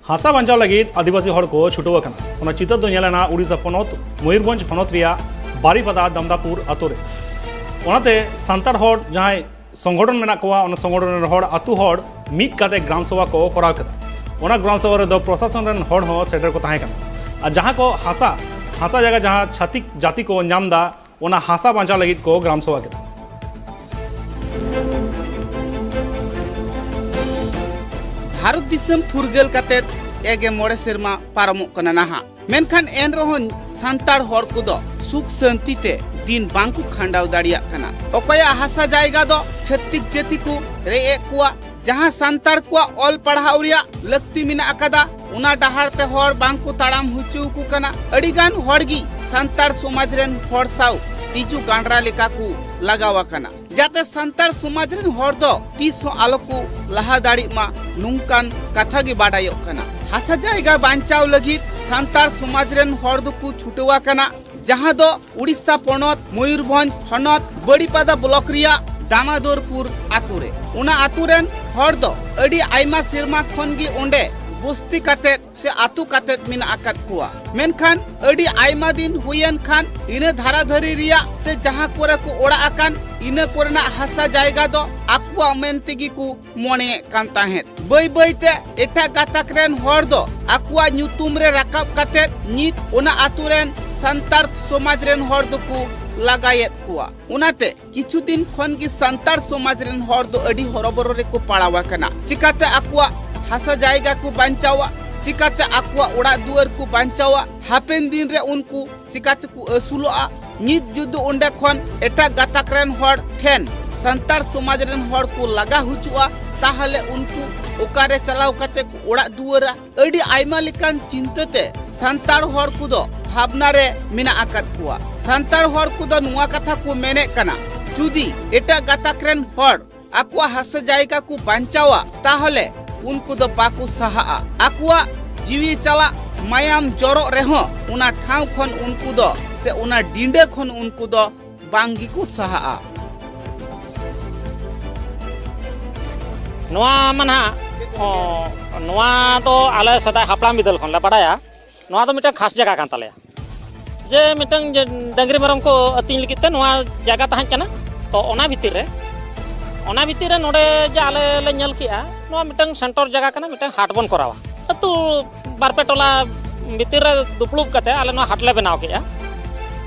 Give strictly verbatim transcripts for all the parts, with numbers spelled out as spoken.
ᱦᱟᱥᱟ ᱵᱟᱧᱪᱟᱣ ᱞᱟᱹᱜᱤᱫ ᱟᱹᱫᱤᱵᱟᱹᱥᱤ ᱦᱚᱲ ᱠᱚ ᱪᱷᱩᱴᱟᱹᱣ ᱟᱠᱟᱱᱟ᱾ ᱚᱱᱟ ᱪᱤᱛᱟᱹᱨ ᱫᱚ ᱧᱮᱞ ᱮᱱᱟ ᱩᱲᱤᱥᱥᱟ ᱯᱚᱱᱚᱛ ᱢᱚᱭᱩᱨᱵᱷᱚᱸᱡᱽ ᱦᱚᱱᱚᱛ ᱨᱮᱭᱟᱜ ᱵᱟᱨᱤᱯᱟᱫᱟ ᱫᱟᱢᱫᱟᱯᱩᱨ ᱟᱛᱳ ᱨᱮ᱾ ᱚᱱᱟᱛᱮ ᱥᱟᱱᱛᱟᱲ ᱦᱚᱲ ᱡᱟᱦᱟᱸᱭ ᱥᱚᱝᱜᱚᱴᱷᱚᱱ ᱢᱮᱱᱟᱜ ᱠᱚᱣᱟ, ᱚᱱᱟ ᱥᱚᱝᱜᱚᱴᱷᱚᱱ ᱨᱮᱱ ᱦᱚᱲ ᱟᱹᱛᱩ ᱦᱚᱲ ᱢᱤᱫ ᱠᱟᱛᱮ ᱜᱨᱟᱢ ᱥᱚᱵᱷᱟ ᱠᱚ ᱠᱚᱨᱟᱣ ᱠᱮᱫᱟ᱾ ᱚᱱᱟ ᱜᱨᱟᱢ ᱥᱚᱵᱷᱟ ᱨᱮᱫᱚ ᱯᱨᱚᱥᱟᱥᱚᱱ ᱨᱮᱱ ᱦᱚᱲ ᱦᱚᱸ ᱥᱮᱴᱮᱨ ᱠᱚ ᱛᱟᱦᱮᱸ ᱠᱟᱱᱟ᱾ ᱟᱨ ᱡᱟᱦᱟᱸ ᱠᱚ ᱦᱟᱥᱟ, ᱦᱟᱥᱟ ᱡᱟᱭᱜᱟ ᱡᱟᱦᱟᱸ ᱪᱷᱟᱹᱛᱤᱠ ᱡᱟᱹᱛᱤ ᱠᱚ ᱧᱟᱢ ᱮᱫᱟ, ᱚᱱᱟ ᱦᱟᱥᱟ ᱵᱟᱧᱪᱟᱣ ᱞᱟᱹᱜᱤᱫ ᱠᱚ ᱜᱨᱟᱢ ᱥᱚᱵᱷᱟ ᱠᱮᱫᱟ᱾ ᱵᱷᱟᱨᱚᱛ ᱫᱤᱥᱚᱢ ᱯᱷᱩᱨᱜᱟᱹᱞ ᱠᱟᱛᱮ ᱮᱜᱮ ᱢᱚᱬᱮ ᱥᱮᱨᱢᱟ ᱯᱟᱨᱚᱢᱚᱜ ᱠᱟᱱᱟ ᱱᱟᱦᱟᱜ᱾ ᱢᱮᱱᱠᱷᱟᱱ ᱮᱱ ᱨᱮᱦᱚᱸ ᱥᱟᱱᱛᱟᱲ ᱦᱚᱲ ᱠᱚᱫᱚ ᱥᱩᱠ ᱥᱟᱹᱱᱛᱤ ᱛᱮ ᱫᱤᱱ ᱵᱟᱝᱠᱚ ᱠᱷᱟᱸᱰᱟᱣ ᱫᱟᱲᱮᱭᱟᱜ ᱠᱟᱱᱟ᱾ ᱚᱠᱚᱭᱟᱜ ᱦᱟᱥᱟ ᱡᱟᱭᱜᱟ ᱫᱚ ᱪᱷᱟᱹᱛᱤᱠ ᱡᱟᱹᱛᱤ ᱠᱚ ᱨᱮᱡ ᱮᱫ ᱠᱚᱣᱟ, ᱡᱟᱦᱟᱸ ᱥᱟᱱᱛᱟᱲ ᱠᱚᱣᱟᱜ ᱚᱞ ᱯᱟᱲᱦᱟᱣ ᱨᱮᱭᱟᱜ ᱞᱟᱹᱠᱛᱤ ᱢᱮᱱᱟᱜ ᱟᱠᱟᱫᱟ, ᱚᱱᱟ ᱰᱟᱦᱟᱨ ᱛᱮ ᱦᱚᱲ ᱵᱟᱝ ᱠᱚ ᱛᱟᱲᱟᱢ ᱦᱚᱪᱚ ᱟᱠᱚ ᱠᱟᱱᱟ᱾ ᱟᱹᱰᱤ ᱜᱟᱱ ᱦᱚᱲ ᱜᱮ ᱥᱟᱱᱛᱟᱲ ᱥᱚᱢᱟᱡᱽ ᱨᱮᱱ ᱦᱚᱲ ᱥᱟᱶ ᱛᱤᱡᱩ ᱜᱟᱸᱰᱨᱟ ᱞᱮᱠᱟ ᱠᱚ ᱞᱟᱜᱟᱣ ᱟᱠᱟᱱᱟ, ᱡᱟᱛᱮ ᱥᱟᱱᱛᱟᱲ ᱥᱚᱢᱟᱡᱽ ᱨᱮᱱ ᱦᱚᱲ ᱫᱚ ᱛᱤᱥ ᱦᱚᱸ ᱟᱞᱚ ᱠᱚ ᱞᱟᱦᱟ ᱫᱟᱲᱮᱜ ᱢᱟ, ᱱᱚᱝᱠᱟᱱ ᱠᱟᱛᱷᱟ ᱜᱮ ᱵᱟᱰᱟᱭᱚᱜ ᱠᱟᱱᱟ᱾ ᱦᱟᱥᱟ ᱡᱟᱭᱜᱟ ᱵᱟᱧᱪᱟᱣ ᱞᱟᱹᱜᱤᱫ ᱥᱟᱱᱛᱟᱲ ᱥᱚᱢᱟᱡᱽ ᱨᱮᱱ ᱦᱚᱲ ᱫᱚᱠᱚ ᱪᱷᱩᱴᱟᱹᱣ ᱟᱠᱟᱱᱟ, ᱡᱟᱦᱟᱸ ᱫᱚ ᱩᱲᱤᱥᱥᱟ ᱯᱚᱱᱚᱛ ᱢᱚᱭᱩᱨᱵᱷᱚᱸᱡᱽ ᱦᱚᱱᱚᱛ ᱵᱟᱲᱤᱯᱟᱫᱟ ᱵᱞᱚᱠ ᱨᱮᱭᱟᱜ ᱫᱟᱢᱟᱫᱚᱨᱯᱩᱨ ᱟᱛᱳ ᱨᱮ᱾ ᱚᱱᱟ ᱟᱛᱳ ᱨᱮᱱ ᱦᱚᱲ ᱫᱚ ᱟᱹᱰᱤ ᱟᱭᱢᱟ ᱥᱮᱨᱢᱟ ᱠᱷᱚᱱ ᱜᱮ ᱚᱸᱰᱮ ᱵᱚᱥᱛᱤ ᱠᱟᱛᱮᱫ ᱥᱮ ᱟᱛᱳ ᱠᱟᱛᱮᱫ ᱢᱮᱱᱟᱜ ᱟᱠᱟᱫ ᱠᱚᱣᱟ᱾ ᱢᱮᱱᱠᱷᱟᱱ ᱟᱹᱰᱤ ᱟᱭᱢᱟ ᱫᱤᱱ ᱦᱩᱭᱮᱱ ᱠᱷᱟᱱ ᱤᱱᱟᱹ ᱫᱷᱟᱨᱟ ᱫᱷᱟᱹᱨᱤ ᱨᱮᱭᱟᱜ ᱥᱮ ᱡᱟᱦᱟᱸ ᱠᱚᱨᱮ ᱠᱚ ᱚᱲᱟᱜ ᱟᱠᱟᱱ, ᱤᱱᱟᱹ ᱠᱚᱨᱮᱱᱟᱜ ᱦᱟᱥᱟ ᱡᱟᱭᱜᱟ ᱫᱚ ᱟᱠᱚᱣᱟᱜ ᱢᱮᱱ ᱛᱮᱜᱮ ᱠᱚ ᱢᱚᱱᱮᱭᱮᱫ ᱠᱟᱱ ᱛᱟᱦᱮᱸᱫ᱾ ᱵᱟᱹᱭ ᱵᱟᱹᱭ ᱛᱮ ᱮᱴᱟᱜ ᱜᱟᱛᱟᱠ ᱨᱮᱱ ᱦᱚᱲ ᱫᱚ ᱟᱠᱚᱣᱟᱜ ᱧᱩᱛᱩᱢ ᱨᱮ ᱨᱟᱠᱟᱵ ᱠᱟᱛᱮᱫ ᱱᱤᱛ ᱚᱱᱟ ᱟᱛᱳ ᱨᱮᱱ ᱥᱟᱱᱛᱟᱲ ᱥᱚᱢᱟᱡᱽ ᱨᱮᱱ ᱦᱚᱲ ᱫᱚᱠᱚ ᱞᱟᱜᱟᱭᱮᱫ ᱠᱚᱣᱟ᱾ ᱚᱱᱟᱛᱮ ᱠᱤᱪᱷᱩ ᱫᱤᱱ ᱠᱷᱚᱱ ᱜᱮ ᱥᱟᱱᱛᱟᱲ ᱥᱚᱢᱟᱡᱽ ᱨᱮᱱ ᱦᱚᱲ ᱫᱚ ᱟᱹᱰᱤ ᱦᱚᱨᱚᱵᱚᱨᱚ ᱨᱮᱠᱚ ᱯᱟᱲᱟᱣ ᱟᱠᱟᱱᱟ᱾ ᱪᱤᱠᱟᱛᱮ ᱟᱠᱚᱣᱟᱜ ᱦᱟᱥᱟ ᱡᱟᱭᱜᱟ ᱠᱚ ᱵᱟᱧᱪᱟᱣᱟ, ᱪᱤᱠᱟᱛᱮ ᱟᱠᱚᱣᱟᱜ ᱚᱲᱟᱜ ᱫᱩᱣᱟᱹᱨ ᱠᱚ ᱵᱟᱧᱪᱟᱣᱟ, ᱦᱟᱯᱮᱱ ᱫᱤᱱ ᱨᱮ ᱩᱱᱠᱩ ᱪᱤᱠᱟᱛᱮᱠᱚ ᱟᱹᱥᱩᱞᱚᱜᱼᱟ? ᱱᱤᱛ ᱡᱩᱫᱤ ᱚᱸᱰᱮ ᱠᱷᱚᱱ ᱮᱴᱟᱜ ᱜᱟᱛᱟᱠ ᱨᱮᱱ ᱦᱚᱲ ᱴᱷᱮᱱ ᱥᱟᱱᱛᱟᱲ ᱥᱚᱢᱟᱡᱽ ᱨᱮᱱ ᱦᱚᱲ ᱠᱚ ᱞᱟᱜᱟ ᱦᱚᱪᱚᱜᱼᱟ, ᱛᱟᱦᱚᱞᱮ ᱩᱱᱠᱩ ᱚᱠᱟᱨᱮ ᱪᱟᱞᱟᱣ ᱠᱟᱛᱮ ᱠᱚ ᱚᱲᱟᱜ ᱫᱩᱣᱟᱹᱨᱟ? ᱟᱹᱰᱤ ᱟᱭᱢᱟ ᱞᱮᱠᱟᱱ ᱪᱤᱱᱛᱟᱹ ᱛᱮ ᱥᱟᱱᱛᱟᱲ ᱦᱚᱲ ᱠᱚᱫᱚ ᱵᱷᱟᱵᱽᱱᱟ ᱨᱮ ᱢᱮᱱᱟᱜ ᱟᱠᱟᱫ ᱠᱚᱣᱟ᱾ ᱥᱟᱱᱛᱟᱲ ᱦᱚᱲ ᱠᱚᱫᱚ ᱱᱚᱣᱟ ᱠᱟᱛᱷᱟ ᱠᱚ ᱢᱮᱱᱮᱫ ᱠᱟᱱᱟ, ᱡᱩᱫᱤ ᱮᱴᱟᱜ ᱜᱟᱛᱟᱠ ᱨᱮᱱ ᱦᱚᱲ ᱟᱠᱚᱣᱟᱜ ᱦᱟᱥᱟ ᱡᱟᱭᱜᱟ ᱠᱚ ᱵᱟᱧᱪᱟᱣᱟ, ᱛᱟᱦᱚᱞᱮ ᱩᱱᱠᱩ ᱫᱚ ᱵᱟᱠᱚ ᱥᱟᱦᱟᱜᱼᱟ᱾ ᱟᱠᱚᱣᱟᱜ ᱡᱤᱣᱤ ᱪᱟᱞᱟᱜ, ᱢᱟᱭᱟᱢ ᱡᱚᱨᱚᱜ ᱨᱮᱦᱚᱸ ᱚᱱᱟ ᱴᱷᱟᱶ ᱠᱷᱚᱱ ᱩᱱᱠᱩ ᱫᱚ ᱥᱮ ᱚᱱᱟ ᱰᱤᱸᱰᱟᱹ ᱠᱷᱚᱱ ᱩᱱᱠᱩ ᱫᱚ ᱵᱟᱝ ᱜᱮᱠᱚ ᱥᱟᱦᱟᱜᱼᱟ᱾ ᱱᱚᱣᱟ ᱢᱟ ᱱᱟᱦᱟᱜ ᱦᱚᱸ, ᱱᱚᱣᱟ ᱫᱚ ᱟᱞᱮ ᱥᱮᱫᱟᱭ ᱦᱟᱯᱲᱟᱢ ᱵᱤᱫᱟᱹᱞ ᱠᱷᱚᱱ ᱞᱮ ᱵᱟᱰᱟᱭᱟ᱾ ᱱᱚᱣᱟ ᱫᱚ ᱢᱤᱫᱴᱟᱝ ᱠᱷᱟᱥ ᱡᱟᱭᱜᱟ ᱠᱟᱱ ᱛᱟᱞᱮᱭᱟ, ᱡᱮ ᱢᱤᱫᱴᱟᱝ ᱡᱮ ᱰᱟᱹᱝᱨᱤ ᱢᱮᱨᱚᱢ ᱠᱚ ᱟᱹᱛᱤᱧ ᱞᱟᱹᱜᱤᱫ ᱛᱮ ᱱᱚᱣᱟ ᱡᱟᱭᱜᱟ ᱛᱟᱦᱮᱸ ᱠᱟᱱᱟ᱾ ᱛᱚ, ᱚᱱᱟ ᱵᱷᱤᱛᱤᱨ ᱨᱮ, ᱚᱱᱟ ᱵᱷᱤᱛᱤᱨ ᱨᱮ ᱱᱚᱰᱮ ᱡᱮ ᱟᱞᱮ ᱞᱮ ᱧᱮᱞ ᱠᱮᱜᱼᱟ, ᱱᱚᱣᱟ ᱢᱤᱫᱴᱟᱝ ᱥᱮᱱᱴᱚᱨ ᱡᱟᱭᱜᱟ ᱠᱟᱱᱟ, ᱢᱤᱫᱴᱟᱝ ᱦᱟᱴ ᱵᱚᱱ ᱠᱚᱨᱟᱣᱟ᱾ ᱟᱹᱛᱩ ᱵᱟᱨ ᱯᱮ ᱴᱚᱞᱟ ᱵᱷᱤᱛᱤᱨ ᱨᱮ ᱫᱩᱯᱲᱩᱵ ᱠᱟᱛᱮ ᱟᱞᱮ ᱱᱚᱣᱟ ᱦᱟᱴ ᱞᱮ ᱵᱮᱱᱟᱣ ᱠᱮᱜᱼᱟ᱾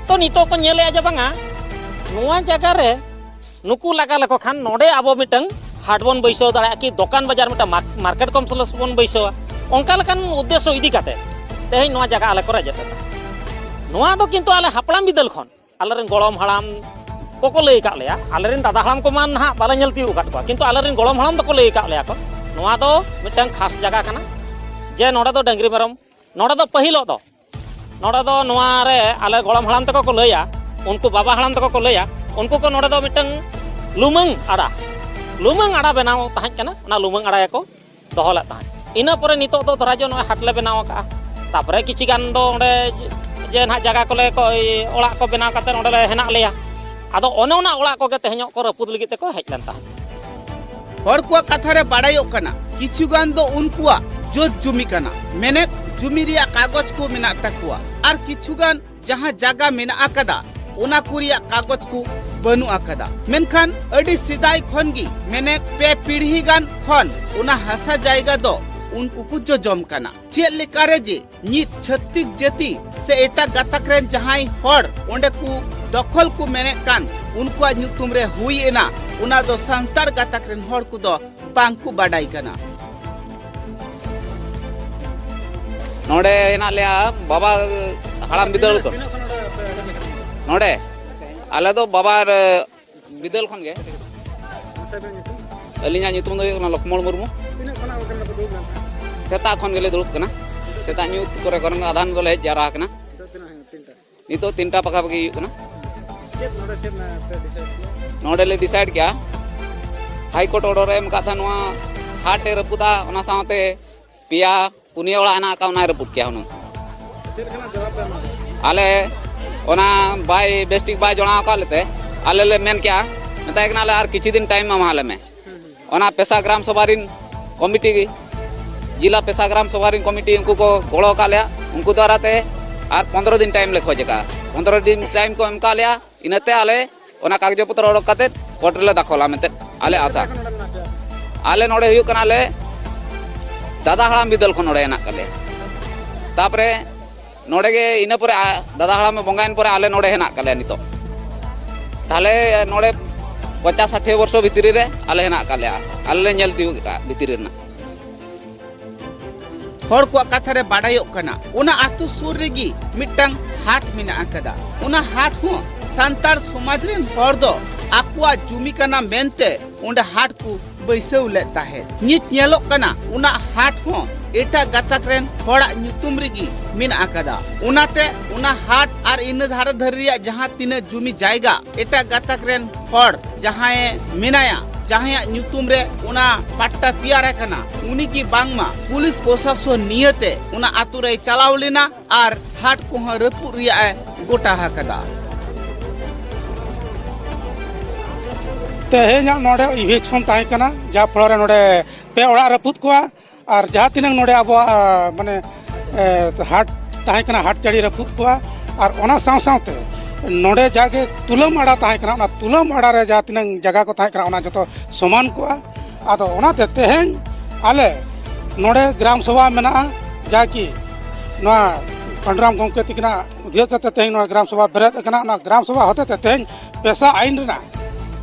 ᱛᱚ, ᱱᱤᱛᱚᱜ ᱠᱚ ᱧᱮᱞᱮᱜᱼᱟ ᱡᱮ ᱵᱟᱝᱟ, ᱱᱚᱣᱟ ᱡᱟᱭᱜᱟ ᱨᱮ ᱱᱩᱠᱩ ᱞᱟᱜᱟ ᱞᱮᱠᱚ ᱠᱷᱟᱱ ᱱᱚᱰᱮ ᱟᱵᱚ ᱢᱤᱫᱴᱟᱝ ᱦᱟᱴ ᱵᱚᱱ ᱵᱟᱹᱭᱥᱟᱹᱣ ᱫᱟᱲᱮᱭᱟᱜᱼᱟ, ᱠᱤ ᱫᱚᱠᱟᱱ ᱵᱟᱡᱟᱨ ᱢᱤᱫᱴᱟᱝ ᱢᱟᱨ-, ᱢᱟᱨᱠᱮᱴ ᱠᱚᱢᱯᱞᱮᱠᱥ ᱵᱚᱱ ᱵᱟᱹᱭᱥᱟᱹᱣᱟ᱾ ᱚᱱᱠᱟ ᱞᱮᱠᱟᱱ ᱩᱫᱽᱫᱮᱥᱥᱚ ᱤᱫᱤ ᱠᱟᱛᱮ ᱛᱮᱦᱮᱧ ᱱᱚᱣᱟ ᱡᱟᱭᱜᱟ ᱟᱞᱮ ᱠᱚ ᱨᱮᱡ ᱮᱫ ᱛᱟᱦᱮᱸᱫ᱾ ᱱᱚᱣᱟ ᱫᱚ ᱠᱤᱱᱛᱩ ᱟᱞᱮ ᱦᱟᱯᱲᱟᱢ ᱵᱤᱫᱟᱹᱞ ᱠᱷᱚᱱ ᱟᱞᱮᱨᱮᱱ ᱜᱚᱲᱚᱢ ᱦᱟᱲᱟᱢ ᱠᱚᱠᱚ ᱞᱟᱹᱭ ᱟᱠᱟᱫ ᱞᱮᱭᱟ᱾ ᱟᱞᱮᱨᱮᱱ ᱫᱟᱫᱟ ᱦᱟᱲᱟᱢ ᱠᱚᱢᱟ ᱱᱟᱦᱟᱜ ᱵᱟᱞᱮ ᱧᱮᱞ ᱛᱤᱭᱳᱜ ᱟᱠᱟᱫ ᱠᱚᱣᱟ, ᱠᱤᱱᱛᱩ ᱟᱞᱮᱨᱮᱱ ᱜᱚᱲᱚᱢ ᱦᱟᱲᱟᱢ ᱫᱚᱠᱚ ᱞᱟᱹᱭ ᱟᱠᱟᱫ ᱞᱮᱭᱟ ᱠᱚ, ᱱᱚᱣᱟ ᱫᱚ ᱢᱤᱫᱴᱟᱝ ᱠᱷᱟᱥ ᱡᱟᱭᱜᱟ ᱠᱟᱱᱟ, ᱡᱮ ᱱᱚᱰᱮ ᱫᱚ ᱰᱟᱹᱝᱨᱤ ᱢᱮᱨᱚᱢ, ᱱᱚᱰᱮ ᱫᱚ ᱯᱟᱹᱦᱤᱞᱚᱜ ᱫᱚ ᱱᱚᱰᱮ ᱫᱚ ᱱᱚᱣᱟ ᱨᱮ ᱟᱞᱮ ᱜᱚᱲᱚᱢ ᱦᱟᱲᱟᱢ ᱛᱟᱠᱚ ᱠᱚ ᱞᱟᱹᱭᱟ, ᱩᱱᱠᱩ ᱵᱟᱵᱟ ᱦᱟᱲᱟᱢ ᱛᱟᱠᱚ ᱠᱚ ᱞᱟᱹᱭᱟ, ᱩᱱᱠᱩ ᱠᱚ ᱱᱚᱰᱮ ᱫᱚ ᱢᱤᱫᱴᱟᱝ ᱞᱩᱢᱟᱹᱝ ᱟᱲᱟ, ᱞᱩᱢᱟᱹᱝ ᱟᱲᱟ ᱵᱮᱱᱟᱣ ᱛᱟᱦᱮᱸ ᱠᱟᱱᱟ, ᱚᱱᱟ ᱞᱩᱢᱟᱹᱝ ᱟᱲᱟ ᱜᱮᱠᱚ ᱫᱚᱦᱚ ᱞᱮᱫ ᱛᱟᱦᱮᱸᱫ᱾ ᱤᱱᱟᱹ ᱯᱚᱨᱮ ᱱᱤᱛᱚᱜ ᱫᱚ ᱫᱷᱚᱨᱟ ᱡᱚ ᱱᱚᱜᱼᱚᱭ ᱦᱟᱴ ᱞᱮ ᱵᱮᱱᱟᱣ ᱟᱠᱟᱫᱼᱟ᱾ ᱛᱟᱯᱚᱨᱮ ᱠᱤᱪᱷᱤ ᱜᱟᱱ ᱫᱚ ᱚᱸᱰᱮ ᱡᱮ ᱱᱟᱦᱟᱜ ᱡᱟᱭᱜᱟ ᱠᱚᱞᱮ ᱠᱚ, ᱚᱲᱟᱜ ᱠᱚ ᱵᱮᱱᱟᱣ ᱠᱟᱛᱮ ᱚᱸᱰᱮ ᱞᱮ ᱦᱮᱱᱟᱜ ᱞᱮᱭᱟ᱾ ᱟᱫᱚ ᱚᱱᱮ ᱚᱱᱟ ᱚᱲᱟᱜ ᱠᱚᱜᱮ ᱛᱮᱦᱮᱧᱚᱜ ᱠᱚ ᱨᱟᱹᱯᱩᱫ ᱞᱟᱹᱜᱤᱫ ᱛᱮᱠᱚ ᱦᱮᱡ ᱞᱮᱱ ᱛᱟᱦᱮᱸᱫ᱾ ᱦᱚᱲ ᱠᱚᱣᱟᱜ ᱠᱟᱛᱷᱟ ᱨᱮ ᱵᱟᱲᱟᱭᱚᱜ ᱠᱟᱱᱟ, ᱠᱤᱪᱷᱩ ᱜᱟᱱ ᱫᱚ ᱩᱱᱠᱩᱣᱟᱜ ᱡᱩᱛ ᱡᱩᱢᱤ ᱠᱟᱱᱟ, ᱢᱮᱱᱮᱫ ᱡᱩᱢᱤ ᱨᱮᱭᱟᱜ ᱠᱟᱜᱚᱡᱽ ᱠᱚ ᱢᱮᱱᱟᱜ ᱛᱟᱠᱚᱣᱟ, ᱟᱨ ᱠᱤᱪᱷᱩ ᱜᱟᱱ ᱡᱟᱦᱟᱸ ᱡᱟᱭᱜᱟ ᱢᱮᱱᱟᱜ ᱟᱠᱟᱫᱟ, ᱚᱱᱟ ᱠᱚ ᱨᱮᱭᱟᱜ ᱠᱟᱜᱚᱡᱽ ᱠᱚ ᱵᱟᱹᱱᱩᱜ ᱟᱠᱟᱫᱟ᱾ ᱢᱮᱱᱠᱷᱟᱱ ᱟᱹᱰᱤ ᱥᱮᱫᱟᱭ ᱠᱷᱚᱱ ᱜᱮ, ᱢᱮᱱᱮᱫ ᱯᱮ ᱯᱤᱲᱦᱤ ᱜᱟᱱ ᱠᱷᱚᱱ ᱚᱱᱟ ᱦᱟᱥᱟ ᱡᱟᱭᱜᱟ ᱫᱚ ᱩᱱᱠᱩ ᱠᱚ ᱡᱚᱡᱚᱢ ᱠᱟᱱᱟ᱾ ᱪᱮᱫ ᱞᱮᱠᱟᱨᱮ ᱡᱮ ᱱᱤᱛ ᱪᱷᱟᱹᱛᱤᱠ ᱡᱟᱹᱛᱤ ᱥᱮ ᱮᱴᱟᱜ ᱜᱟᱛᱟᱠ ᱨᱮᱱ ᱡᱟᱦᱟᱸᱭ ᱦᱚᱲ ᱚᱸᱰᱮ ᱠᱚ ᱫᱚᱠᱷᱚᱞ ᱠᱚ ᱢᱮᱱᱮᱫ ᱠᱟᱱ, ᱩᱱᱠᱩᱣᱟᱜ ᱧᱩᱛᱩᱢ ᱨᱮ ᱦᱩᱭ ᱮᱱᱟ, ᱚᱱᱟ ᱫᱚ ᱥᱟᱱᱛᱟᱲ ᱜᱟᱛᱟᱠ ᱨᱮᱱ ᱦᱚᱲ ᱠᱚᱫᱚ ᱵᱟᱝ ᱠᱚ ᱵᱟᱰᱟᱭ ᱠᱟᱱᱟ᱾ ᱱᱚᱰᱮ ᱦᱮᱱᱟᱜ ᱞᱮᱭᱟ ᱵᱟᱵᱟ ᱦᱟᱲᱟᱢ ᱵᱤᱫᱟᱹᱞ ᱠᱚ᱾ ᱱᱚᱰᱮ ᱟᱞᱮ ᱫᱚ ᱵᱟᱵᱟ ᱵᱤᱫᱟᱹᱞ ᱠᱷᱚᱱ ᱜᱮ᱾ ᱟᱹᱞᱤᱧᱟᱜ ᱧᱩᱛᱩᱢ ᱫᱚ ᱦᱩᱭᱩᱜ ᱠᱟᱱᱟ ᱞᱚᱠᱷᱢᱚᱬ ᱢᱩᱨᱢᱩ᱾ ᱥᱮᱛᱟᱜ ᱠᱷᱚᱱ ᱜᱮᱞᱮ ᱫᱩᱲᱩᱵ ᱠᱟᱱᱟ᱾ ᱥᱮᱛᱟᱜ ᱧᱩᱛ ᱠᱚᱨᱮ ᱠᱷᱚᱱ ᱟᱫᱷᱟᱱ ᱫᱚᱞᱮ ᱦᱮᱡ ᱡᱟᱣᱨᱟ ᱟᱠᱟᱱᱟ᱾ ᱱᱤᱛᱚᱜ ᱛᱤᱱᱴᱟ ᱯᱟᱠᱟᱯᱟᱠᱤ ᱦᱩᱭᱩᱜ ᱠᱟᱱᱟ᱾ ᱱᱚᱰᱮ ᱞᱮ ᱰᱤᱥᱟᱭᱤᱰ ᱠᱮᱜᱼᱟ, ᱦᱟᱭ ᱠᱳᱨᱴ ᱚᱰᱟᱨ ᱮ ᱮᱢ ᱟᱠᱟᱫ ᱛᱟᱦᱮᱸᱫ, ᱱᱚᱣᱟ ᱦᱟᱴ ᱮ ᱨᱟᱹᱯᱩᱫᱟ, ᱚᱱᱟ ᱥᱟᱶᱛᱮ ᱯᱮᱭᱟ ᱯᱩᱱᱭᱟᱹ ᱚᱲᱟᱜ ᱦᱮᱱᱟᱜ ᱟᱠᱟᱫ, ᱚᱱᱟᱭ ᱨᱟᱹᱯᱩᱫ ᱠᱮᱜᱼᱟ ᱦᱩᱱᱟᱹᱝ᱾ ᱟᱞᱮ ᱚᱱᱟ ᱵᱟᱭ ᱵᱮᱥᱴᱷᱤᱠ ᱵᱟᱭ ᱡᱚᱲᱟᱣ ᱟᱠᱟᱫ ᱞᱮᱛᱮ ᱟᱞᱮ ᱞᱮ ᱢᱮᱱ ᱠᱮᱜᱼᱟ, ᱢᱮᱛᱟᱭ ᱠᱟᱱᱟᱞᱮ ᱟᱨ ᱠᱤᱪᱷᱩ ᱫᱤᱱ ᱴᱟᱭᱤᱢ ᱮᱢᱟ ᱞᱮ ᱢᱮ᱾ ᱚᱱᱟ ᱯᱮᱥᱟ ᱜᱨᱟᱢ ᱥᱚᱵᱷᱟ ᱨᱤᱱ ᱠᱚᱢᱤᱴᱤ, ᱡᱤᱞᱟ ᱯᱮᱥᱟ ᱜᱨᱟᱢ ᱥᱚᱵᱷᱟ ᱨᱮᱱ ᱠᱚᱢᱤᱴᱤ, ᱩᱱᱠᱩ ᱠᱚ ᱜᱚᱲᱚ ᱟᱠᱟᱫ ᱞᱮᱭᱟ᱾ ᱩᱱᱠᱩ ᱫᱟᱨᱟᱭ ᱛᱮ ᱟᱨ ᱯᱚᱱᱫᱽᱨᱚ ᱫᱤᱱ ᱴᱟᱭᱤᱢ ᱞᱮ ᱠᱷᱚᱡᱽ ᱟᱠᱟᱫᱼᱟ᱾ ᱯᱚᱱᱫᱽᱨᱚ ᱫᱤᱱ ᱴᱟᱭᱤᱢ ᱠᱚ ᱮᱢ ᱟᱠᱟᱫ ᱞᱮᱭᱟ, ᱤᱱᱟᱹᱛᱮ ᱟᱞᱮ ᱚᱱᱟ ᱠᱟᱜᱚᱡᱽ ᱯᱚᱛᱨᱚ ᱚᱰᱚᱠ ᱠᱟᱛᱮ ᱠᱳᱨᱴ ᱨᱮᱞᱮ ᱫᱟᱠᱷᱚᱞᱟ ᱢᱮᱱᱛᱮ ᱟᱞᱮ ᱟᱥᱟ᱾ ᱟᱞᱮ ᱱᱚᱰᱮ ᱦᱩᱭᱩᱜ ᱠᱟᱱᱟ, ᱟᱞᱮ ᱫᱟᱫᱟ ᱦᱟᱲᱟᱢ ᱵᱤᱫᱟᱹᱞ ᱠᱷᱚᱱ ᱱᱚᱰᱮ ᱦᱮᱱᱟᱜ ᱟᱠᱟᱫ ᱞᱮᱭᱟ᱾ ᱛᱟᱯᱚᱨᱮ ᱱᱚᱰᱮ ᱜᱮ ᱤᱱᱟᱹ ᱯᱚᱨᱮ ᱟ-, ᱫᱟᱫᱟ ᱦᱟᱲᱟᱢᱮ ᱵᱚᱸᱜᱟᱭᱮᱱ ᱯᱚᱨᱮ ᱟᱞᱮ ᱱᱚᱰᱮ ᱦᱮᱱᱟᱜ ᱟᱠᱟᱫ ᱞᱮᱭᱟ ᱱᱤᱛᱚᱜ᱾ ᱛᱟᱦᱞᱮ ᱱᱚᱰᱮ ᱯᱚᱧᱪᱟᱥ ᱥᱟᱴᱷᱤ ᱵᱚᱨᱥᱚ ᱵᱷᱤᱛᱨᱤ ᱨᱮ ᱟᱞᱮ ᱦᱮᱱᱟᱜ ᱟᱠᱟᱫ ᱞᱮᱭᱟ, ᱟᱞᱮ ᱞᱮ ᱧᱮᱞ ᱛᱤᱭᱳᱜ ᱟᱠᱟᱫ ᱵᱷᱤᱛᱨᱤ ᱨᱮᱱᱟᱜ᱾ ᱦᱚᱲ ᱠᱚᱣᱟᱜ ᱠᱟᱛᱷᱟ ᱨᱮ ᱵᱟᱰᱟᱭᱚᱜ ᱠᱟᱱᱟ, ᱚᱱᱟ ᱟᱹᱛᱩ ᱥᱩᱨ ᱨᱮᱜᱮ ᱢᱤᱫᱴᱟᱝ ᱦᱟᱴ ᱢᱮᱱᱟᱜ ᱟᱠᱟᱫᱟ᱾ ᱚᱱᱟ ᱦᱟᱴ ᱦᱚᱸ ᱥᱟᱱᱛᱟᱲ ᱥᱚᱢᱟᱡᱽ ᱨᱮᱱ ᱦᱚᱲ ᱫᱚ ᱟᱠᱚᱣᱟᱜ ᱡᱩᱢᱤ ᱠᱟᱱᱟ ᱢᱮᱱᱛᱮ ᱚᱸᱰᱮ ᱦᱟᱴ ᱠᱚ ᱵᱟᱹᱭᱥᱟᱹᱣ ᱞᱮᱫ ᱛᱟᱦᱮᱸᱫ᱾ ᱱᱤᱛ ᱧᱮᱞᱚᱜ ᱠᱟᱱᱟ, ᱚᱱᱟ ᱦᱟᱴ ᱦᱚᱸ ᱮᱴᱟᱜ ᱜᱟᱛᱟᱠ ᱨᱮᱱ ᱦᱚᱲᱟᱜ ᱧᱩᱛᱩᱢ ᱨᱮᱜᱮ ᱢᱮᱱᱟᱜ ᱟᱠᱟᱫᱟ᱾ ᱚᱱᱟᱛᱮ ᱚᱱᱟ ᱦᱟᱴ ᱟᱨ ᱤᱱᱟᱹ ᱫᱷᱟᱨᱮ ᱫᱷᱟᱨᱮ ᱨᱮᱭᱟᱜ ᱡᱟᱦᱟᱸ ᱛᱤᱱᱟᱹᱜ ᱡᱩᱢᱤ ᱡᱟᱭᱜᱟ ᱮᱴᱟᱜ ᱜᱟᱛᱟᱠ ᱨᱮᱱ ᱦᱚᱲ ᱡᱟᱦᱟᱸᱭ ᱢᱮᱱᱟᱭᱟ, ᱡᱟᱦᱟᱸᱭᱟᱜ ᱧᱩᱛᱩᱢ ᱨᱮ ᱚᱱᱟ ᱯᱟᱴᱴᱟ ᱛᱮᱭᱟᱨ ᱟᱠᱟᱱᱟ, ᱩᱱᱤ ᱜᱮ ᱵᱟᱝᱢᱟ ᱯᱩᱞᱤᱥ ᱯᱨᱚᱥᱟᱥᱚᱱ ᱱᱤᱭᱟᱹᱛᱮ ᱚᱱᱟ ᱟᱛᱳ ᱨᱮᱭ ᱪᱟᱞᱟᱣ ᱞᱮᱱᱟ ᱟᱨ ᱦᱟᱴ ᱠᱚᱦᱚᱸ ᱨᱟᱹᱯᱩᱫ ᱨᱮᱭᱟᱜ ᱮ ᱜᱚᱴᱟ ᱟᱠᱟᱫᱟ᱾ ᱛᱮᱦᱮᱧᱟᱜ ᱱᱚᱰᱮ ᱤᱵᱷᱤᱠᱥᱚᱱ ᱛᱟᱦᱮᱸ ᱠᱟᱱᱟ, ᱡᱟ ᱯᱷᱚᱲᱚ ᱨᱮ ᱱᱚᱰᱮ ᱯᱮ ᱚᱲᱟᱜ ᱨᱟᱹᱯᱩᱫ ᱠᱚᱣᱟ ᱟᱨ ᱡᱟᱦᱟᱸ ᱛᱤᱱᱟᱹᱜ ᱱᱚᱰᱮ ᱟᱵᱚᱣᱟᱜ, ᱟ, ᱢᱟᱱᱮ, ᱮ, ᱦᱟᱴ ᱛᱟᱦᱮᱸ ᱠᱟᱱᱟ, ᱦᱟᱴ ᱪᱟᱹᱲᱤ ᱨᱟᱹᱯᱩᱫ ᱠᱚᱣᱟ᱾ ᱟᱨ ᱚᱱᱟ ᱥᱟᱶ ᱥᱟᱶᱛᱮ ᱱᱚᱰᱮ ᱡᱟᱜᱮ ᱛᱩᱞᱟᱹᱢ ᱟᱲᱟ ᱛᱟᱦᱮᱸ ᱠᱟᱱᱟ, ᱚᱱᱟ ᱛᱩᱞᱟᱹᱢ ᱟᱲᱟ ᱨᱮ ᱡᱟᱦᱟᱸ ᱛᱤᱱᱟᱹᱜ ᱡᱟᱭᱜᱟ ᱠᱚ ᱛᱟᱦᱮᱸ ᱠᱟᱱᱟ, ᱚᱱᱟ ᱡᱚᱛᱚ ᱥᱚᱢᱟᱱ ᱠᱚᱜᱼᱟ᱾ ᱟᱫᱚ ᱚᱱᱟᱛᱮ ᱛᱮᱦᱮᱧ ᱟᱞᱮ ᱱᱚᱰᱮ ᱜᱨᱟᱢ ᱥᱚᱵᱷᱟ ᱢᱮᱱᱟᱜᱼᱟ, ᱡᱟᱠᱤ ᱱᱚᱣᱟ ᱯᱟᱱᱰᱩᱨᱟᱢ ᱜᱚᱢᱠᱮ ᱛᱤᱠᱤᱱᱟᱜ ᱩᱫᱽᱫᱷᱮᱥᱚ ᱛᱮ ᱛᱮᱦᱮᱧ ᱱᱚᱣᱟ ᱜᱨᱟᱢ ᱥᱚᱵᱷᱟ ᱵᱮᱨᱮᱫ ᱟᱠᱟᱱᱟ᱾ ᱚᱱᱟ ᱜᱨᱟᱢ ᱥᱚᱵᱷᱟ ᱦᱚᱛᱮ ᱛᱮ ᱛᱮᱦᱮᱧ ᱯᱮᱥᱟ ᱟᱭᱤᱱ ᱨᱮᱱᱟᱜ,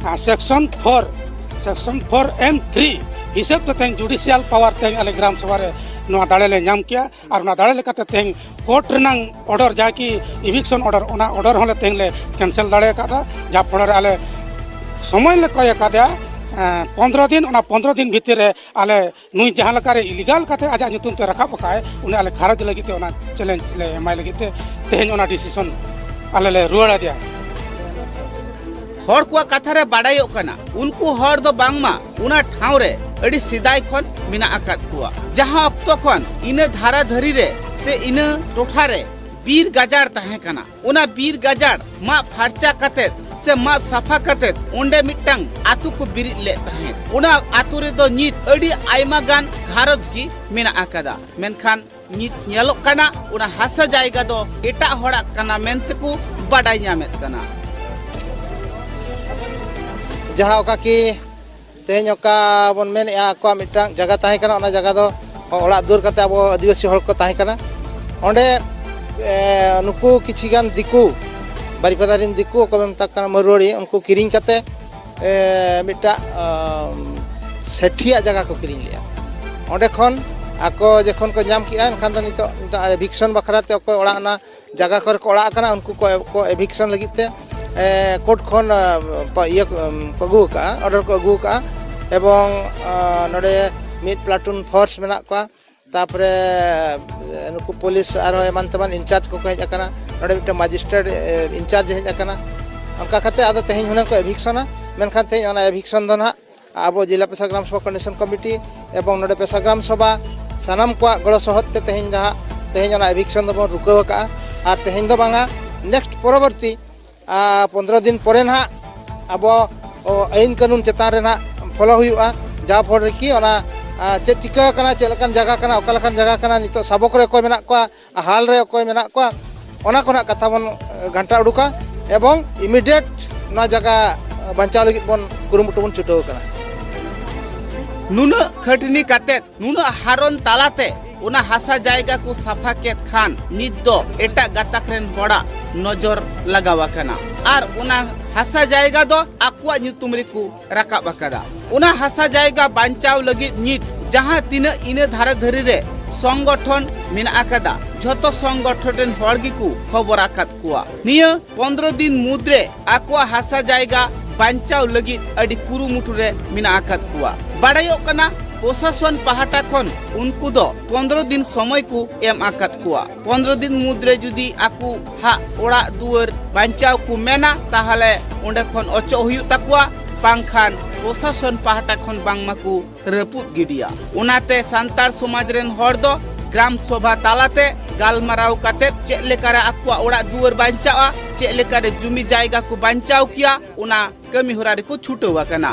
ᱟ, section four, section four and three ᱦᱤᱥᱟᱹᱵ ᱛᱮ ᱛᱮᱦᱮᱧ judicial power ᱛᱮᱦᱮᱧ ᱟᱞᱮ ᱜᱨᱟᱢ ᱥᱚᱵᱷᱟ ᱨᱮ ᱱᱚᱣᱟ ᱫᱟᱲᱮ ᱞᱮ ᱧᱟᱢ ᱠᱮᱜᱼᱟ᱾ ᱟᱨ ᱚᱱᱟ ᱫᱟᱲᱮ ᱞᱮᱠᱟᱛᱮ ᱛᱮᱦᱮᱧ ᱠᱳᱨᱴ ᱨᱮᱱᱟᱝ order, ᱡᱟᱦᱟᱸ ᱠᱤ eviction order, ᱚᱱᱟ order ᱦᱚᱸᱞᱮ ᱛᱮᱦᱮᱧ ᱞᱮ cancel ᱫᱟᱲᱮ ᱟᱠᱟᱫᱟ᱾ ᱡᱟᱦᱟᱸ ᱯᱷᱚᱲᱚ ᱨᱮ ᱟᱞᱮ ᱥᱚᱢᱚᱭ ᱞᱮ ᱠᱚᱭ ᱟᱠᱟᱫᱮᱭᱟ, ᱮᱸ, ᱯᱚᱱᱫᱽᱨᱚ ᱫᱤᱱ, ᱚᱱᱟ ᱯᱚᱱᱫᱽᱨᱚ ᱫᱤᱱ ᱵᱷᱤᱛᱤᱨ ᱨᱮ ᱟᱞᱮ ᱱᱩᱭ ᱡᱟᱦᱟᱸ ᱞᱮᱠᱟᱨᱮ illegal ᱠᱟᱛᱮ ᱟᱡᱟᱜ ᱧᱩᱛᱩᱢ ᱛᱮ ᱨᱟᱠᱟᱵ ᱟᱠᱟᱫ ᱟᱭ, ᱩᱱᱤ ᱟᱞᱮ ᱠᱷᱟᱨᱚᱡᱽ ᱞᱟᱹᱜᱤᱫ ᱛᱮ, ᱚᱱᱟ challenge ᱞᱮ ᱮᱢᱟᱭ ᱞᱟᱹᱜᱤᱫ ᱛᱮ ᱛᱮᱦᱮᱧ ᱚᱱᱟ decision ᱟᱞᱮ ᱞᱮ ᱨᱩᱣᱟᱹᱲ ᱟᱫᱮᱭᱟ᱾ ᱦᱚᱲ ᱠᱚᱣᱟᱜ ᱠᱟᱛᱷᱟ ᱨᱮ ᱵᱟᱰᱟᱭᱚᱜ ᱠᱟᱱᱟ, ᱩᱱᱠᱩ ᱦᱚᱲ ᱫᱚ ᱵᱟᱝᱢᱟ ᱚᱱᱟ ᱴᱷᱟᱶ ᱨᱮ ᱟᱹᱰᱤ ᱥᱮᱫᱟᱭ ᱠᱷᱚᱱ ᱢᱮᱱᱟᱜ ᱟᱠᱟᱫ ᱠᱚᱣᱟ᱾ ᱡᱟᱦᱟᱸ ᱚᱠᱛᱚ ᱠᱷᱚᱱ ᱤᱱᱟᱹ ᱫᱷᱟᱨᱟ ᱫᱷᱟᱹᱨᱤ ᱨᱮ ᱥᱮ ᱤᱱᱟᱹ ᱴᱚᱴᱷᱟ ᱨᱮ ᱵᱤᱨ ᱜᱟᱡᱟᱲ ᱛᱟᱦᱮᱸ ᱠᱟᱱᱟ, ᱚᱱᱟ ᱵᱤᱨ ᱜᱟᱡᱟᱲ ᱢᱟᱜ ᱯᱷᱟᱨᱪᱟ ᱠᱟᱛᱮ ᱛᱮ ᱢᱟᱜ ᱥᱟᱯᱷᱟ ᱠᱟᱛᱮ ᱚᱸᱰᱮ ᱢᱤᱫᱴᱟᱝ ᱟᱛᱳ ᱠᱚ ᱵᱤᱨᱤᱫ ᱞᱮᱫ ᱛᱟᱦᱮᱸᱫ᱾ ᱚᱱᱟ ᱟᱛᱳ ᱨᱮᱫᱚ ᱱᱤᱛ ᱟᱹᱰᱤ ᱟᱭᱢᱟ ᱜᱟᱱ ᱜᱷᱟᱨᱚᱸᱡᱽ ᱜᱮ ᱢᱮᱱᱟᱜ ᱟᱠᱟᱫᱟ, ᱢᱮᱱᱠᱷᱟᱱ ᱱᱤᱛ ᱧᱮᱞᱚᱜ ᱠᱟᱱᱟ ᱚᱱᱟ ᱦᱟᱥᱟ ᱡᱟᱭᱜᱟ ᱫᱚ ᱮᱴᱟᱜ ᱦᱚᱲᱟᱜ ᱠᱟᱱᱟ ᱢᱮᱱᱛᱮ ᱠᱚ ᱵᱟᱰᱟᱭ ᱧᱟᱢᱮᱫ ᱠᱟᱱᱟ᱾ ᱡᱟᱦᱟᱸ ᱚᱠᱟ ᱠᱤ ᱛᱮᱦᱮᱧ ᱚᱠᱟ ᱵᱚᱱ ᱢᱮᱱᱮᱫᱼᱟ, ᱟᱠᱚᱣᱟᱜ ᱢᱤᱫᱴᱟᱝ ᱡᱟᱭᱜᱟ ᱛᱟᱦᱮᱸ ᱠᱟᱱᱟ, ᱚᱱᱟ ᱡᱟᱭᱜᱟ ᱫᱚ ᱚᱲᱟᱜ ᱫᱩᱣᱟᱹᱨ ᱠᱟᱛᱮ ᱟᱵᱚ ᱟᱹᱫᱤᱵᱟᱹᱥᱤ ᱦᱚᱲ ᱠᱚ ᱛᱟᱦᱮᱸ ᱠᱟᱱᱟ᱾ ᱚᱸᱰᱮ, ᱮ, ᱱᱩᱠᱩ ᱠᱤᱪᱷᱤ ᱜᱟᱱ ᱫᱤᱠᱩ, ᱵᱟᱨᱤᱯᱟᱫᱟ ᱨᱮᱱ ᱫᱤᱠᱩ, ᱚᱠᱚᱭ ᱵᱚᱱ ᱢᱮᱛᱟ ᱠᱚ ᱠᱟᱱᱟ ᱢᱟᱹᱨᱣᱟᱹᱲᱤ, ᱩᱱᱠᱩ ᱠᱤᱨᱤᱧ ᱠᱟᱛᱮ, ᱮ, ᱢᱤᱫᱴᱟᱝ, ᱟᱢ, ᱥᱮᱴᱷᱤᱭᱟᱜ ᱡᱟᱭᱜᱟ ᱠᱚ ᱠᱤᱨᱤᱧ ᱞᱮᱫᱼᱟ᱾ ᱚᱸᱰᱮ ᱠᱷᱚᱱ ᱟᱠᱚ ᱡᱚᱠᱷᱚᱱ ᱠᱚ ᱧᱟᱢ ᱠᱮᱜᱼᱟ, ᱮᱱᱠᱷᱟᱱ ᱫᱚ ᱱᱤᱛᱚᱜ, ᱱᱤᱛᱚᱜ ᱮᱵᱷᱤᱠᱥᱚᱱ ᱵᱟᱠᱷᱨᱟ ᱛᱮ ᱚᱠᱚᱭ ᱚᱲᱟᱜ ᱚᱱᱟ ᱡᱟᱭᱜᱟ ᱠᱚᱨᱮ ᱠᱚ ᱚᱲᱟᱜ ᱟᱠᱟᱱᱟ, ᱩᱱᱠᱩ ᱠᱚ, ᱠᱚ ᱮᱵᱷᱤᱠᱥᱚᱱ ᱞᱟᱹᱜᱤᱫ ᱛᱮ, ᱮ, ᱠᱳᱨᱴ ᱠᱷᱚᱱ, ᱮ, ᱯᱟ-, ᱤᱭᱟᱹ ᱠᱚ, ᱮᱢ, ᱠᱚ ᱟᱹᱜᱩ ᱟᱠᱟᱫᱼᱟ, ᱚᱨᱰᱟᱨ ᱠᱚ ᱟᱹᱜᱩ ᱟᱠᱟᱫᱼᱟ᱾ ᱮᱵᱚᱝ, ᱟ, ᱱᱚᱰᱮ ᱢᱤᱫ ᱯᱞᱟᱴᱩᱱ ᱯᱷᱳᱨᱥ ᱢᱮᱱᱟᱜ ᱠᱚᱣᱟ, ᱛᱟᱯᱚᱨᱮ, ᱮ, ᱱᱩᱠᱩ ᱯᱩᱞᱤᱥ ᱟᱨᱦᱚᱸ ᱮᱢᱟᱱ ᱛᱮᱢᱟᱱ ᱤᱱᱪᱟᱨᱡᱽ ᱠᱚᱠᱚ ᱦᱮᱡ ᱟᱠᱟᱱᱟ, ᱱᱚᱰᱮ ᱢᱤᱫᱴᱮᱱ ᱢᱟᱡᱤᱥᱴᱨᱮᱴ, ᱮ, ᱤᱱᱪᱟᱨᱡᱽ ᱦᱮᱡ ᱟᱠᱟᱱᱟ᱾ ᱚᱱᱠᱟ ᱠᱟᱛᱮ ᱟᱫᱚ ᱛᱮᱦᱮᱧ ᱦᱩᱱᱟᱹᱝ ᱠᱚ ᱮᱵᱷᱤᱠᱥᱚᱱᱟ, ᱢᱮᱱᱠᱷᱟᱱ ᱛᱮᱦᱮᱧ ᱚᱱᱟ ᱮᱵᱷᱤᱠᱥᱚᱱ ᱫᱚ ᱱᱟᱦᱟᱜ ᱟᱵᱚ ᱡᱮᱞᱟ ᱯᱮᱥᱟ ᱜᱨᱟᱢ ᱥᱚᱵᱷᱟ ᱠᱳᱚᱨᱰᱤᱱᱮᱥᱚᱱ ᱠᱚᱢᱤᱴᱤ ᱮᱵᱚᱝ ᱱᱚᱰᱮ ᱯᱮᱥᱟ ᱜᱨᱟᱢ ᱥᱚᱵᱷᱟ ᱥᱟᱱᱟᱢ ᱠᱚᱣᱟᱜ ᱜᱚᱲᱚ ᱥᱚᱦᱚᱫ ᱛᱮ ᱛᱮᱦᱮᱧ ᱫᱚ ᱦᱟᱸᱜ, ᱛᱮᱦᱮᱧ ᱚᱱᱟ ᱮᱵᱷᱤᱠᱥᱚᱱ ᱫᱚᱵᱚᱱ ᱨᱩᱠᱟᱹᱣ ᱟᱠᱟᱫᱼᱟ᱾ ᱟᱨ ᱛᱮᱦᱮᱧ ᱫᱚ ᱵᱟᱝᱟ, ᱱᱮᱠᱥᱴ ᱯᱚᱨᱚᱵᱚᱨᱛᱤ, ᱟ, ᱯᱚᱱᱫᱽᱨᱚ ᱫᱤᱱ ᱯᱚᱨᱮ ᱱᱟᱦᱟᱜ ᱟᱵᱚ, ᱚ, ᱟᱹᱭᱤᱱ ᱠᱟᱹᱱᱩᱱ ᱪᱮᱛᱟᱱ ᱨᱮ ᱱᱟᱦᱟᱜ ᱯᱷᱚᱞᱳ ᱦᱩᱭᱩᱜᱼᱟ, ᱡᱟ ᱯᱷᱚᱞ ᱨᱮᱠᱤ ᱚᱱᱟ, ᱟ, ᱪᱮᱫ ᱪᱤᱠᱟᱹ ᱟᱠᱟᱱᱟ, ᱪᱮᱫ ᱞᱮᱠᱟᱱ ᱡᱟᱭᱜᱟ ᱠᱟᱱᱟ, ᱚᱠᱟ ᱞᱮᱠᱟᱱ ᱡᱟᱭᱜᱟ ᱠᱟᱱᱟ, ᱱᱤᱛᱚᱜ ᱥᱟᱵᱚᱠ ᱨᱮ ᱚᱠᱚᱭ ᱢᱮᱱᱟᱜ ᱠᱚᱣᱟ, ᱦᱟᱞ ᱨᱮ ᱚᱠᱚᱭ ᱢᱮᱱᱟᱜ ᱠᱚᱣᱟ, ᱚᱱᱟ ᱠᱚ ᱱᱟᱦᱟᱜ ᱠᱟᱛᱷᱟ ᱵᱚᱱ, ᱮ, ᱜᱷᱟᱱᱴᱟ ᱩᱰᱩᱠᱟ ᱮᱵᱚᱝ ᱤᱢᱤᱰᱤᱭᱮᱴ ᱱᱚᱣᱟ ᱡᱟᱭᱜᱟ ᱵᱟᱧᱪᱟᱣ ᱞᱟᱹᱜᱤᱫ ᱵᱚᱱ ᱠᱩᱨᱩᱢᱩᱴᱩ ᱵᱚᱱ ᱪᱷᱩᱴᱟᱹᱣ ᱟᱠᱟᱱᱟ᱾ ᱱᱩᱱᱟᱹᱜ ᱠᱷᱟᱹᱴᱱᱤ ᱠᱟᱛᱮ, ᱱᱩᱱᱟᱹᱜ ᱦᱟᱨᱚᱱ ᱛᱟᱞᱟᱛᱮ ᱚᱱᱟ ᱦᱟᱥᱟ ᱡᱟᱭᱜᱟ ᱠᱚ ᱥᱟᱯᱷᱟ ᱠᱮᱫ ᱠᱷᱟᱱ ᱱᱤᱛ ᱫᱚ ᱮᱴᱟᱜ ᱜᱟᱛᱟᱠ ᱨᱮᱱ ᱦᱚᱲᱟᱜ ᱱᱚᱡᱚᱨ ᱞᱟᱜᱟᱣ ᱟᱠᱟᱱᱟ ᱟᱨ ᱚᱱᱟ ᱦᱟᱥᱟ ᱡᱟᱭᱜᱟ ᱫᱚ ᱟᱠᱚᱣᱟᱜ ᱧᱩᱛᱩᱢ ᱨᱮᱠᱚ ᱨᱟᱠᱟᱵ ᱟᱠᱟᱫᱟ᱾ ᱚᱱᱟ ᱦᱟᱥᱟ ᱡᱟᱭᱜᱟ ᱵᱟᱧᱪᱟᱣ ᱞᱟᱹᱜᱤᱫ ᱱᱤᱛ ᱡᱟᱦᱟᱸ ᱛᱤᱱᱟᱹᱜ ᱤᱱᱟᱹ ᱫᱷᱟᱨᱮ ᱫᱷᱟᱹᱨᱤ ᱨᱮ ᱥᱚᱝᱜᱚᱴᱷᱚᱱ ᱢᱮᱱᱟᱜ ᱟᱠᱟᱫᱟ, ᱡᱷᱚᱛᱚ ᱥᱚᱝᱜᱚᱴᱷᱚᱱ ᱨᱮᱱ ᱦᱚᱲ ᱜᱮᱠᱚ ᱠᱷᱚᱵᱚᱨ ᱟᱠᱟᱫ ᱠᱚᱣᱟ᱾ ᱱᱤᱭᱟᱹ ᱯᱚᱱᱫᱽᱨᱚ ᱫᱤᱱ ᱢᱩᱫᱽᱨᱮ ᱟᱠᱚᱣᱟᱜ ᱦᱟᱥᱟ ᱡᱟᱭᱜᱟ ᱵᱟᱧᱪᱟᱣ ᱞᱟᱹᱜᱤᱫ ᱟᱹᱰᱤ ᱠᱩᱨᱩᱢᱩᱴᱩ ᱨᱮ ᱢᱮᱱᱟᱜ ᱟᱠᱟᱫ ᱠᱚᱣᱟ᱾ ᱵᱟᱲᱟᱭᱚᱜ ᱠᱟᱱᱟ, ᱯᱨᱚᱥᱟᱥᱚᱱ ᱯᱟᱦᱴᱟ ᱠᱷᱚᱱ ᱩᱱᱠᱩ ᱫᱚ ᱯᱚᱱᱫᱽᱨᱚ ᱫᱤᱱ ᱥᱚᱢᱚᱭ ᱠᱚ ᱮᱢ ᱟᱠᱟᱫ ᱠᱚᱣᱟ᱾ ᱯᱚᱱᱫᱽᱨᱚ ᱫᱤᱱ ᱢᱩᱫᱽᱨᱮ ᱡᱩᱫᱤ ᱟᱠᱚ ᱦᱟᱜ ᱚᱲᱟᱜ ᱫᱩᱣᱟᱹᱨ ᱵᱟᱧᱪᱟᱣ ᱠᱚ ᱢᱮᱱᱟ, ᱛᱟᱦᱚᱞᱮ ᱚᱸᱰᱮ ᱠᱷᱚᱱ ᱚᱪᱚᱜ ᱦᱩᱭᱩᱜ ᱛᱟᱠᱚᱣᱟ, ᱵᱟᱝᱠᱷᱟᱱ ᱯᱨᱚᱥᱟᱥᱚᱱ ᱯᱟᱦᱴᱟ ᱠᱷᱚᱱ ᱵᱟᱝᱢᱟ ᱠᱚ ᱨᱟᱹᱯᱩᱫ ᱜᱤᱰᱤᱭᱟ᱾ ᱚᱱᱟᱛᱮ ᱥᱟᱱᱛᱟᱲ ᱥᱚᱢᱟᱡᱽ ᱨᱮᱱ ᱦᱚᱲ ᱫᱚ ᱜᱨᱟᱢ ᱥᱚᱵᱷᱟ ᱛᱟᱞᱟᱛᱮ ᱜᱟᱞᱢᱟᱨᱟᱣ ᱠᱟᱛᱮ ᱪᱮᱫ ᱞᱮᱠᱟᱨᱮ ᱟᱠᱚᱣᱟᱜ ᱚᱲᱟᱜ ᱫᱩᱣᱟᱹᱨ ᱵᱟᱧᱪᱟᱜᱼᱟ, ᱪᱮᱫ ᱞᱮᱠᱟᱨᱮ ᱡᱩᱢᱤ ᱡᱟᱭᱜᱟ ᱠᱚ ᱵᱟᱧᱪᱟᱣ ᱠᱮᱭᱟ, ᱚᱱᱟ ᱠᱟᱹᱢᱤ ᱦᱚᱨᱟ ᱨᱮᱠᱚ ᱪᱷᱩᱴᱟᱹᱣ ᱟᱠᱟᱱᱟ᱾